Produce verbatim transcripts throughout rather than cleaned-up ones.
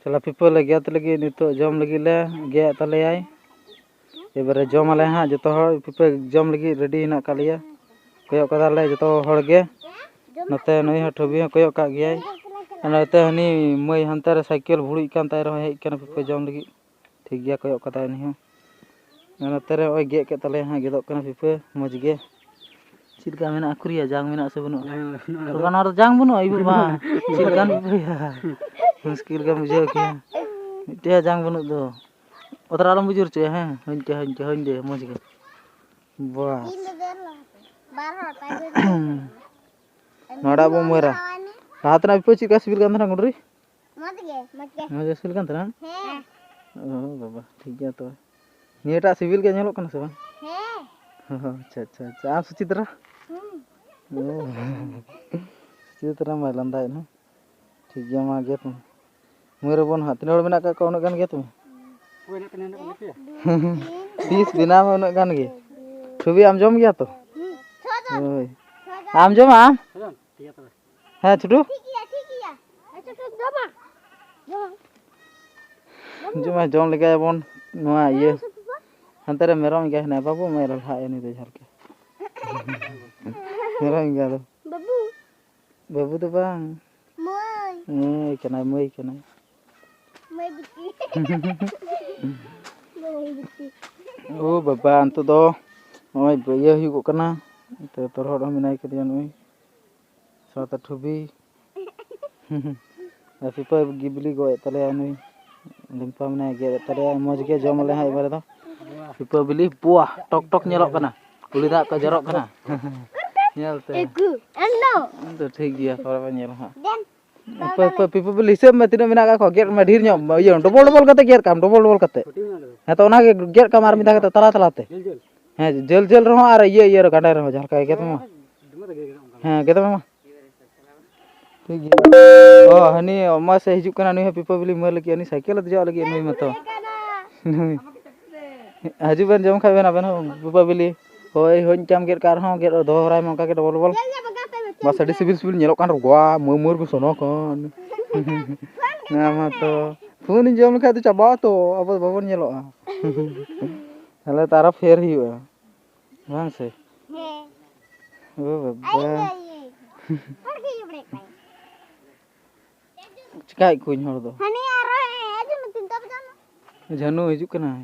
ᱪᱟᱞᱟ ᱯᱤᱯᱟᱹ ᱞᱮ ᱜᱮᱫ ᱞᱟᱹᱜᱤᱫ, ᱱᱤᱛᱚᱜ ᱡᱚᱢ ᱞᱟᱹᱜᱤᱫ ᱞᱮ ᱜᱮᱫ ᱛᱟᱞᱮᱭᱟᱭ᱾ ᱮᱵᱟᱨᱮ ᱡᱚᱢ ᱟᱞᱮ ᱦᱟᱸᱜ ᱡᱚᱛᱚ ᱦᱚᱲ, ᱯᱤᱯᱟᱹ ᱡᱚᱢ ᱞᱟᱹᱜᱤᱫ ᱨᱮᱰᱤ ᱦᱮᱱᱟᱜ ᱟᱠᱟᱫ ᱞᱮᱭᱟ᱾ ᱠᱚᱭᱚᱜ ᱠᱟᱫᱟᱞᱮ ᱡᱚᱛᱚ ᱦᱚᱲ ᱜᱮ᱾ ᱱᱚᱛᱮ ᱱᱩᱭ ᱦᱚᱸ ᱴᱷᱚᱵᱤ ᱦᱚᱸ ᱠᱚᱭᱚᱜ ᱠᱟᱜ ᱜᱮᱭᱟᱭ᱾ ᱟᱨ ᱱᱚᱛᱮ ᱦᱟᱹᱱᱤ ᱢᱟᱹᱭ ᱦᱟᱱᱛᱮ ᱨᱮ ᱥᱟᱭᱠᱮᱞ ᱵᱷᱩᱲᱩᱡ ᱠᱟᱱ ᱛᱟᱭ ᱨᱮᱦᱚᱸ ᱦᱮᱡ ᱠᱟᱱᱟ ᱯᱤᱯᱟᱹ ᱡᱚᱢ ᱞᱟᱹᱜᱤᱫ᱾ ᱴᱷᱤᱠ ᱜᱮᱭᱟ, ᱠᱚᱭᱚᱜ ᱠᱟᱫᱟᱭ ᱩᱱᱤ ᱦᱚᱸ᱾ ᱟᱨ ᱱᱚᱛᱮ ᱨᱮ ᱱᱚᱜᱼᱚᱭ ᱜᱮᱫ ᱠᱮᱫ ᱛᱟᱞᱮᱭᱟ ᱦᱟᱸᱜ, ᱜᱮᱫᱚᱜ ᱠᱟᱱᱟ ᱯᱤᱯᱟᱹ ᱢᱚᱡᱽ ᱜᱮ᱾ ᱪᱮᱫ ᱞᱮᱠᱟ ᱢᱮᱱᱟᱜᱼᱟ ᱠᱩᱨᱤᱭᱟ? ᱡᱟᱝ ᱢᱮᱱᱟᱜᱼᱟ ᱥᱮ ᱵᱟᱹᱱᱩᱜᱼᱟ? ᱡᱟᱝ ᱵᱟᱹᱱᱩᱜᱼᱟ᱾ ᱛᱚᱵᱮ ᱱᱚᱣᱟ ᱨᱮ ᱡᱟᱝ ᱵᱟᱹᱱᱩᱜᱼᱟ, ᱤᱭᱟᱹ ᱵᱟᱝ᱾ ᱪᱮᱫ ᱞᱮᱠᱟᱱ ᱯᱤᱯᱟᱹᱭᱟ? ᱢᱩᱥᱠᱤᱞ ᱜᱮᱢ ᱵᱩᱡᱷᱟᱹᱣ ᱠᱮᱭᱟ᱾ ᱢᱤᱫᱴᱮᱡ ᱡᱟᱝ ᱵᱟᱹᱱᱩᱜ ᱫᱚ᱾ ᱚᱛ ᱨᱮ ᱟᱞᱚᱢ ᱵᱩᱡᱩᱨ ᱦᱚᱪᱚᱭᱟ, ᱦᱮᱸ? ᱦᱳᱭ ᱤᱱᱠᱟᱹ, ᱦᱳᱭ ᱤᱱᱠᱟᱹ, ᱦᱳᱭ ᱤᱱᱠᱟᱹ, ᱢᱚᱡᱽ ᱜᱮ᱾ ᱵᱟᱥ᱾ ᱤᱧ ᱫᱚ ᱫᱮᱱ ᱞᱟᱦᱟ ᱛᱮ᱾ ᱵᱟᱨ ᱦᱚᱲ ᱯᱟᱸᱪ ᱡᱚᱱ᱾ ᱱᱚᱰᱮ ᱟᱵᱚ ᱢᱟᱹᱨᱟ᱾ ᱞᱟᱦᱟ ᱛᱮᱱᱟᱜ ᱯᱤᱯᱟᱹ ᱪᱮᱫ ᱞᱮᱠᱟ ᱥᱤᱵᱤᱞ ᱠᱟᱱ ᱛᱟᱦᱮᱱᱟ, ᱜᱩᱰᱨᱤ? ᱢᱚᱡᱽ ᱜᱮ, ᱢᱚᱡᱽ ᱜᱮ᱾ ᱢᱚᱡᱽ ᱜᱮ ᱥᱤᱵᱤᱞ ᱠᱟᱱ ᱛᱟᱦᱮᱱᱟ? ᱦᱮᱸ᱾ ᱚ ᱵᱟᱵᱟ, ᱴᱷᱤᱠ ᱜᱮᱭᱟ ᱛᱚᱵᱮ᱾ ᱱᱤᱭᱟᱹᱴᱟᱜ ᱥᱤᱵᱤᱞ ᱜᱮ ᱧᱮᱞᱚᱜ ᱠᱟᱱᱟ ᱥᱮ ᱵᱟᱝ? ᱦᱮᱸ᱾ ᱚ, ᱟᱪᱪᱷᱟ, ᱟᱪᱪᱷᱟ, ᱟᱪᱪᱷᱟ᱾ ᱟᱢ ᱥᱩᱪᱤᱛᱨᱟ? ᱦᱩᱸ᱾ ᱚ᱾ ᱥᱩᱪᱤᱛᱨᱟ ᱢᱟᱭ ᱞᱟᱸᱫᱟᱭᱮᱫ ᱦᱚᱸ᱾ ᱴᱷᱤᱠ ᱜᱮᱭᱟ, ᱢᱟ ᱜᱮᱫ ᱢᱮ᱾ ᱢᱟᱹᱨ ᱟᱵᱚᱱ ᱦᱟᱸᱜ᱾ ᱛᱤᱱᱟᱹᱜ ᱦᱚᱲ ᱢᱮᱱᱟᱜ ᱠᱟᱜ ᱠᱚᱣᱟ, ᱩᱱᱟᱹᱜ ᱜᱟᱱ ᱜᱮᱫ ᱢᱮ᱾ ᱯᱤᱥ ᱵᱮᱱᱟᱣ ᱢᱮ ᱩᱱᱟᱹᱜ ᱜᱟᱱ ᱜᱮ᱾ ᱪᱷᱚᱵᱤ ᱟᱢ ᱡᱚᱢ ᱜᱮᱭᱟ ᱛᱚ? ᱦᱩᱸ, ᱪᱷᱚ ᱡᱚᱱ᱾ ᱦᱳᱭ᱾ ᱪᱷᱚ ᱡᱚᱱ᱾ ᱟᱢ ᱡᱚᱢᱟ ᱟᱢ? ᱪᱷᱚ ᱡᱚᱱ, ᱴᱷᱤᱠ ᱜᱮᱭᱟ ᱛᱚᱵᱮ᱾ ᱦᱮᱸ, ᱪᱷᱩᱴᱩ? ᱴᱷᱤᱠ ᱜᱮᱭᱟ, ᱴᱷᱤᱠ ᱜᱮᱭᱟ᱾ ᱟᱪᱪᱷᱟ, ᱴᱷᱤᱠ, ᱡᱚᱢᱟ᱾ ᱡᱚᱢᱟ᱾ ᱡᱚᱢᱟ, ᱡᱚᱢ ᱞᱮᱜᱟᱭᱟᱵᱚᱱ ᱱᱚᱣᱟ ᱤᱭᱟᱹ᱾ ᱦᱮᱸ, ᱥᱩᱯᱩ᱾ ᱦᱟᱱᱛᱮ ᱨᱮ ᱢᱮᱨᱚᱢ ᱮᱸᱜᱟ ᱦᱮᱱᱟᱭᱟ᱾ ᱵᱟᱹᱵᱩ, ᱢᱮᱨᱚᱢ ᱞᱟᱦᱟᱜ ᱮ ᱱᱩᱭ ᱫᱚ ᱡᱟᱦᱟᱸ ᱞᱮᱠᱟ᱾ ᱢᱮᱨᱚᱢ ᱮᱸᱜᱟ ᱫᱚ᱾ ᱵᱟᱹᱵᱩ᱾ ᱵᱟᱹᱵᱩ ᱫᱚ ᱵᱟᱝ᱾ ᱢᱟᱹᱭ᱾ ᱢᱟᱹᱭ ᱠᱟᱱᱟᱭ, ᱢᱟᱹᱭ ᱠᱟᱱᱟᱭ᱾ ᱢᱟᱹᱭ ᱵᱤᱴᱤ᱾ ᱢᱟᱹᱭ ᱵᱤᱴᱤ᱾ ᱳ ᱵᱟᱵᱟ, ᱱᱤᱛᱚᱜ ᱫᱚ ᱱᱚᱜᱼᱚᱭ ᱤᱭᱟᱹ ᱦᱩᱭᱩᱜᱚᱜ ᱠᱟᱱᱟ᱾ ᱱᱤᱛᱚᱜ ᱛᱚᱨᱦᱚᱫ ᱦᱚᱸ ᱢᱮᱱᱟᱭ ᱠᱟᱫᱮᱭᱟ ᱱᱩᱭ᱾ ᱥᱟᱶᱛᱮ ᱴᱷᱩᱵᱤ᱾ ᱟᱨ ᱯᱤᱯᱟᱹ ᱜᱮ ᱵᱤᱞᱤ ᱜᱚᱡ ᱮᱫ ᱛᱟᱞᱮᱭᱟ ᱱᱩᱭ᱾ ᱞᱤᱢᱯᱟ ᱢᱮᱱᱟᱭ ᱜᱮᱫ ᱮᱫ ᱛᱟᱞᱮᱭᱟ᱾ ᱢᱚᱡᱽ ᱜᱮ ᱡᱚᱢ ᱟᱞᱮ ᱦᱟᱸᱜ ᱮᱵᱟᱨᱮ ᱫᱚ᱾ ᱯᱤᱯᱟᱹ ᱵᱤᱞᱤ ᱯᱩᱣᱟ, ᱴᱚᱠ ᱴᱚᱠ ᱧᱮᱞᱚᱜ ᱠᱟᱱᱟ᱾ ᱩᱞᱤ ᱫᱟᱜ ᱠᱚ ᱡᱚᱨᱚᱜ ᱠᱟᱱᱟ᱾ ᱧᱮᱞ ᱛᱮ᱾ ᱮᱠᱩ, ᱮᱱ ᱫᱚ᱾ ᱟᱫᱚ ᱴᱷᱤᱠ ᱜᱮᱭᱟ, ᱯᱚᱨᱮ ᱵᱚᱱ ᱧᱮᱞᱟ ᱦᱟᱸᱜ᱾ ᱫᱮᱱ᱾ ᱯᱤᱯᱟᱹ, ᱯᱤᱯᱟᱹ, ᱯᱤᱯᱟᱹ ᱵᱤᱞᱤ ᱦᱤᱥᱟᱹᱵ ᱢᱮ ᱛᱤᱱᱟᱹᱜ ᱢᱮᱱᱟᱜ ᱠᱟᱜ ᱠᱚᱣᱟ, ᱜᱮᱫ ᱢᱮ ᱰᱷᱮᱨ ᱧᱚᱜ, ᱤᱭᱟᱹ, ᱰᱚᱵᱚᱞ ᱰᱚᱵᱚᱞ ᱠᱟᱛᱮ ᱜᱮᱫ ᱠᱟᱜ ᱢᱮ, ᱰᱚᱵᱚᱞ ᱰᱚᱵᱚᱞ ᱠᱟᱛᱮ᱾ ᱦᱮᱸ ᱛᱚ, ᱚᱱᱟ ᱜᱮ ᱜᱮᱫ ᱠᱟᱜ ᱢᱮ ᱟᱨ ᱢᱤᱫ ᱫᱷᱟᱣ ᱠᱟᱛᱮ ᱛᱟᱞᱟ ᱛᱟᱞᱟ ᱛᱮ᱾ ᱦᱮᱸ, ᱡᱷᱟᱹᱞ ᱡᱷᱟᱹᱞ ᱨᱮᱦᱚᱸ ᱟᱨ ᱤᱭᱟᱹ, ᱤᱭᱟᱹ ᱨᱮ, ᱜᱟᱸᱰᱮ ᱨᱮᱦᱚᱸ ᱡᱟᱦᱟᱸ ᱞᱮᱠᱟ ᱜᱮ ᱜᱮᱫ ᱢᱟ᱾ ᱦᱮᱸ, ᱜᱮᱫ ᱢᱮ ᱢᱟ᱾ ᱴᱷᱤᱠ ᱜᱮᱭᱟ᱾ ᱚ, ᱦᱟᱹᱱᱤ ᱚᱢᱟ ᱥᱮ ᱦᱤᱡᱩᱜ ᱠᱟᱱᱟ, ᱱᱩᱭ ᱦᱚᱸ ᱯᱤᱯᱟᱹ ᱵᱤᱞᱤ ᱢᱟᱹᱨ ᱞᱟᱹᱜᱤᱫ, ᱩᱱᱤ ᱥᱟᱭᱠᱮᱞ ᱮ ᱫᱮᱡᱚᱜ ᱞᱟᱹᱜᱤᱫ, ᱱᱩᱭ ᱢᱟᱛᱚ᱾ ᱱᱩᱭ᱾ ᱦᱤᱡᱩᱜ ᱵᱮᱱ, ᱡᱚᱢ ᱠᱷᱟᱡ ᱵᱮᱱ ᱟᱵᱮᱱ ᱦᱚᱸ ᱯᱤᱯᱟᱹ ᱵᱤᱞᱤ᱾ ᱦᱳᱭ, ᱦᱳᱭ, ᱪᱟᱢ ᱜᱮᱫ ᱠᱟᱜ ᱨᱮᱦᱚᱸ, ᱜᱮᱫ ᱫᱚᱦᱚ ᱦᱚᱨᱟᱭ ᱢᱮ ᱚᱱᱠᱟ ᱜᱮ ᱰᱚᱵᱚᱞ ᱰᱚᱵᱚᱞ᱾ ᱵᱟᱥ, ᱟᱹᱰᱤ ᱥᱤᱵᱤᱞ ᱥᱤᱵᱤᱞ ᱧᱮᱞᱚᱜ ᱠᱟᱱ ᱨᱮ, ᱜᱚᱣᱟ, ᱢᱟᱹ-, ᱢᱟᱹᱨ ᱠᱚ ᱥᱚᱱᱚ ᱠᱟᱱ᱾ ᱧᱟᱢᱟ ᱛᱚ᱾ ᱯᱷᱳᱱ ᱤᱧ ᱡᱚᱢ ᱞᱮᱠᱷᱟᱡ ᱫᱚ ᱪᱟᱵᱟᱜᱼᱟ ᱛᱚ, ᱟᱵᱚ ᱫᱚ ᱵᱟᱵᱚᱱ ᱧᱮᱞᱚᱜᱼᱟ᱾ ᱛᱟᱦᱞᱮ ᱛᱚ ᱟᱨᱚ ᱯᱷᱮᱨ ᱦᱩᱭᱩᱜᱼᱟ, ᱵᱟᱝ ᱥᱮ? ᱦᱮᱸ᱾ ᱳ ᱵᱟᱵᱟ᱾ ᱟᱭᱳ, ᱟᱭᱳ᱾ ᱦᱚᱲ ᱜᱮ ᱤᱭᱟᱹ ᱵᱟᱲᱟᱭᱮᱫ ᱠᱚᱣᱟᱭ᱾ ᱪᱤᱠᱟᱭᱮᱫ ᱠᱚᱣᱟᱹᱧ ᱦᱚᱲ ᱫᱚ? ᱦᱟᱱᱮ ᱟᱨᱚ ᱦᱮᱡ ᱟᱡᱚᱢ ᱢᱮ, ᱛᱤᱱ ᱛᱟᱵ ᱡᱟᱱᱟ? ᱡᱷᱟᱱᱩ ᱦᱤᱡᱩᱜ ᱠᱟᱱᱟᱭ᱾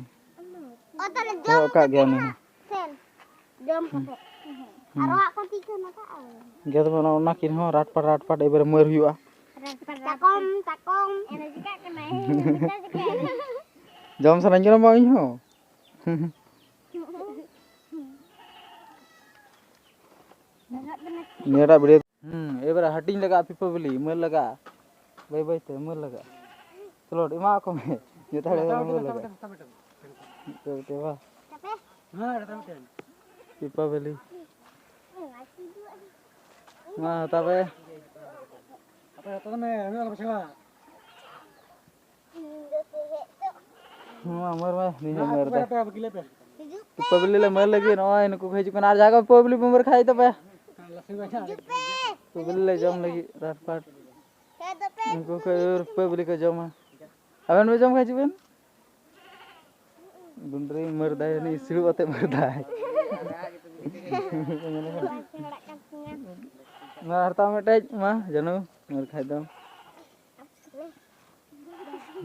ᱚ, ᱛᱟᱦᱞᱮ ᱡᱚᱢ ᱠᱟᱜ ᱜᱮᱭᱟ ᱩᱱᱤ ᱦᱚᱸ᱾ ᱥᱮᱱ᱾ ᱡᱚᱢ ᱠᱟᱛᱮ᱾ ᱦᱩᱸ᱾ ᱟᱨᱚ ᱦᱟᱸᱜ ᱠᱚ ᱛᱤ ᱠᱚ ᱱᱟᱠᱟᱜᱼᱟ᱾ ᱜᱮᱫ ᱢᱮ, ᱚᱱᱟ ᱠᱤᱱ ᱦᱚᱸ ᱨᱟᱴ ᱯᱟᱴ, ᱨᱟᱴ ᱯᱟᱴ ᱮᱵᱟᱨᱮ ᱢᱟᱹᱨ ᱦᱩᱭᱩᱜᱼᱟ᱾ ᱛᱟᱠᱚᱢ, ᱛᱟᱠᱚᱢ᱾ ᱮᱱᱮ ᱪᱤᱠᱟᱜ ᱠᱟᱱᱟᱭ? ᱡᱚᱢ ᱥᱟᱱᱟᱧ ᱠᱟᱱᱟ ᱵᱟᱝ ᱤᱧ ᱦᱚᱸ᱾ ᱱᱤᱭᱟᱹᱴᱟᱜ video᱾ ᱦᱩᱸ, ᱮᱵᱟᱨᱮ ᱦᱟᱹᱴᱤᱧ ᱞᱟᱜᱟᱜᱼᱟ, ᱯᱤᱯᱟᱹ ᱵᱤᱞᱤ, ᱢᱟᱹᱨ ᱞᱟᱜᱟᱜᱼᱟ᱾ ᱵᱟᱹᱭ ᱵᱟᱹᱭ ᱛᱮ ᱢᱟᱹᱨ ᱞᱟᱜᱟᱜᱼᱟ᱾ ᱪᱚᱞᱚ, ᱮᱢᱟ ᱠᱚ ᱢᱮ᱾ ᱡᱚᱛᱚ ᱦᱚᱲ ᱮᱵᱟᱨᱮ ᱢᱟᱹᱨ ᱞᱟᱜᱟᱜᱼᱟ᱾ ᱢᱤᱫᱴᱟᱝ, ᱢᱤᱫᱴᱟᱝ, ᱢᱤᱫᱴᱟᱝ᱾ ᱢᱤᱫᱴᱟᱝ, ᱢᱤᱫᱴᱟᱝ, ᱵᱟ᱾ ᱦᱮᱸ, ᱢᱤᱫᱴᱟᱝ, ᱢᱤᱫᱴᱟᱝ᱾ ᱯᱤᱯᱟᱹ ᱵᱤᱞᱤ᱾ ᱢᱟ, ᱦᱟᱛᱟᱣ ᱯᱮ᱾ ᱟᱯᱮ ᱦᱟᱛᱟᱣ ᱢᱮ, ᱩᱱᱟᱹᱜ ᱟᱞᱚ ᱯᱮ ᱥᱮᱬᱟ᱾ ᱱᱚᱣᱟ ᱢᱟᱹᱨ ᱢᱮ, ᱱᱤᱭᱟᱹ ᱢᱟᱹᱨ ᱫᱟ᱾ ᱯᱤᱯᱟᱹ ᱵᱤᱞᱤ ᱞᱮ ᱢᱟᱹᱨ ᱞᱟᱹᱜᱤᱫ, ᱱᱚᱜᱼᱚᱭ ᱱᱩᱠᱩ ᱠᱚ ᱦᱤᱡᱩᱜ ᱠᱟᱱᱟ᱾ ᱟᱨ ᱡᱟᱦᱟᱸᱭ ᱠᱚ ᱯᱤᱯᱟᱹ ᱵᱤᱞᱤ ᱯᱮ ᱢᱟᱹᱨ ᱠᱷᱟᱡ ᱫᱚᱯᱮ, ᱯᱤᱯᱟᱹ ᱵᱤᱞᱤ ᱞᱮ ᱡᱚᱢ ᱞᱟᱹᱜᱤᱫ ᱨᱟᱴ ᱯᱟᱴ᱾ ᱩᱱᱠᱩ ᱠᱚ ᱯᱤᱯᱟᱹ ᱵᱤᱞᱤ ᱠᱚ ᱡᱚᱢᱟ᱾ ᱟᱵᱮᱱ ᱯᱮ ᱡᱚᱢ ᱠᱷᱟᱡ ᱦᱤᱡᱩᱜ ᱵᱮᱱ᱾ ᱜᱩᱸᱰᱨᱤ ᱢᱟᱹᱨ ᱫᱟᱭ, ᱩᱱᱤ ᱥᱤᱲᱩᱵ ᱟᱛᱮ ᱢᱟᱹᱨ ᱫᱟᱭ᱾ ᱢᱟ ᱦᱟᱨᱛᱟᱣ ᱢᱤᱫᱴᱮᱡ, ᱢᱟ ᱡᱟᱹᱱᱩ, ᱢᱟᱹᱨ ᱠᱷᱟᱡ ᱫᱚᱢ᱾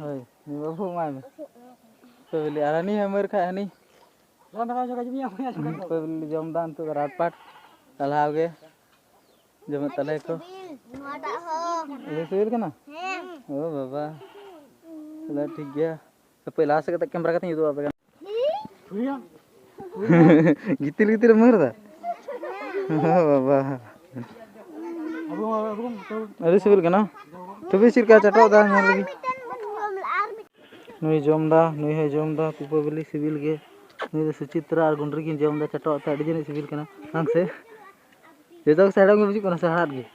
ᱦᱳᱭ, ᱱᱩᱭ ᱵᱟᱹᱵᱩ ᱮᱢᱟᱭ ᱢᱮ᱾ ᱯᱤᱯᱟᱹ ᱵᱤᱞᱤ, ᱟᱨ ᱦᱟᱹᱱᱤ ᱦᱚᱸ ᱢᱟᱹᱨ ᱠᱷᱟᱡ ᱦᱟᱹᱱᱤ᱾ ᱯᱤᱯᱟᱹ ᱵᱤᱞᱤ ᱡᱚᱢ ᱫᱟ ᱱᱤᱛᱚᱜ ᱫᱚ ᱨᱟᱴ ᱯᱟᱴ᱾ ᱛᱟᱞᱦᱟᱣ ᱜᱮ᱾ ᱡᱚᱢᱮᱫ ᱛᱟᱞᱮ ᱠᱚ᱾ ᱥᱤᱵᱤᱞ, ᱱᱚᱣᱟᱴᱟᱜ ᱦᱚᱸ᱾ ᱤᱭᱟᱹ ᱥᱤᱵᱤᱞ ᱠᱟᱱᱟ? ᱦᱮᱸ᱾ ᱳ ᱵᱟᱵᱟ᱾ ᱛᱟᱦᱞᱮ ᱴᱷᱤᱠ ᱜᱮᱭᱟ᱾ ᱦᱟᱯᱮ ᱞᱟᱦᱟ ᱥᱮᱫ ᱠᱟᱛᱮ camera ᱠᱟᱛᱮᱧ ᱩᱫᱩᱜ ᱟᱯᱮ ᱠᱟᱱᱟ᱾ ᱜᱤᱛᱤᱞ ᱜᱤᱛᱤᱞ ᱮᱢ ᱢᱟᱹᱨ ᱫᱟ? ᱳ ᱵᱟᱵᱟ᱾ ᱟᱹᱰᱤ ᱥᱤᱵᱤᱞ ᱠᱟᱱᱟ᱾ ᱛᱚᱵᱮ ᱪᱮᱫ ᱞᱮᱠᱟ ᱪᱟᱴᱚᱜ ᱫᱟ ᱧᱮᱞ ᱞᱮᱜᱮ᱾ ᱱᱩᱭ ᱡᱚᱢ ᱫᱟ, ᱱᱩᱭ ᱦᱚᱸᱭ ᱡᱚᱢ ᱫᱟ ᱯᱤᱯᱟᱹ ᱵᱤᱞᱤ ᱥᱤᱵᱤᱞ ᱜᱮ᱾ ᱱᱩᱭ ᱫᱚ ᱥᱩᱪᱤᱛᱨᱟ ᱟᱨ ᱜᱩᱸᱰᱨᱤ ᱠᱤᱱ ᱡᱚᱢ ᱫᱟ, ᱪᱟᱴᱚᱜ ᱟᱛᱮ ᱟᱹᱰᱤ ᱡᱟᱹᱱᱤᱡ ᱥᱤᱵᱤᱞ ᱠᱟᱱᱟ᱾ ᱵᱟᱝ ᱥᱮ? ᱡᱚᱛᱚ ᱜᱮ ᱦᱮᱲᱮᱢ ᱜᱮ ᱵᱩᱡᱩᱜ ᱠᱟᱱᱟ ᱥᱮ ᱦᱟᱲᱦᱟᱫ ᱜᱮ?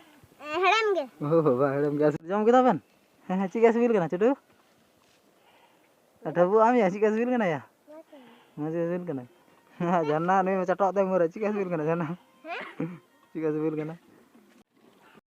ᱦᱮᱸ, ᱦᱮᱲᱮᱢ ᱜᱮ᱾ ᱳ ᱵᱟᱵᱟ, ᱦᱮᱲᱮᱢ ᱜᱮ᱾ ᱟᱨ ᱡᱚᱢ ᱠᱮᱫᱟ ᱵᱮᱱ? ᱦᱮᱸ, ᱦᱮᱸ, ᱪᱮᱫ ᱞᱮᱠᱟ ᱥᱤᱵᱤᱞ ᱠᱟᱱᱟ ᱪᱷᱳᱴᱩ? ᱟᱨ ᱴᱷᱟᱹᱵᱩ ᱟᱢ ᱭᱟ, ᱪᱮᱫ ᱞᱮᱠᱟ ᱥᱤᱵᱤᱞ ᱠᱟᱱᱟ ᱭᱟ? ᱢᱚᱡᱽ ᱜᱮ ᱥᱤᱵᱤᱞ ᱠᱟᱱᱟ᱾ ᱡᱷᱟᱨᱱᱟ ᱱᱩᱭ ᱢᱟ ᱪᱟᱴᱚᱜ ᱛᱮ ᱢᱟᱹᱨᱟ, ᱪᱮᱫ ᱞᱮᱠᱟ ᱥᱤᱵᱤᱞ ᱠᱟᱱᱟ ᱡᱷᱟᱨᱱᱟ? ᱦᱮᱸ? ᱪᱮᱫ ᱞᱮᱠᱟ ᱥᱤᱵᱤᱞ ᱠᱟᱱᱟ?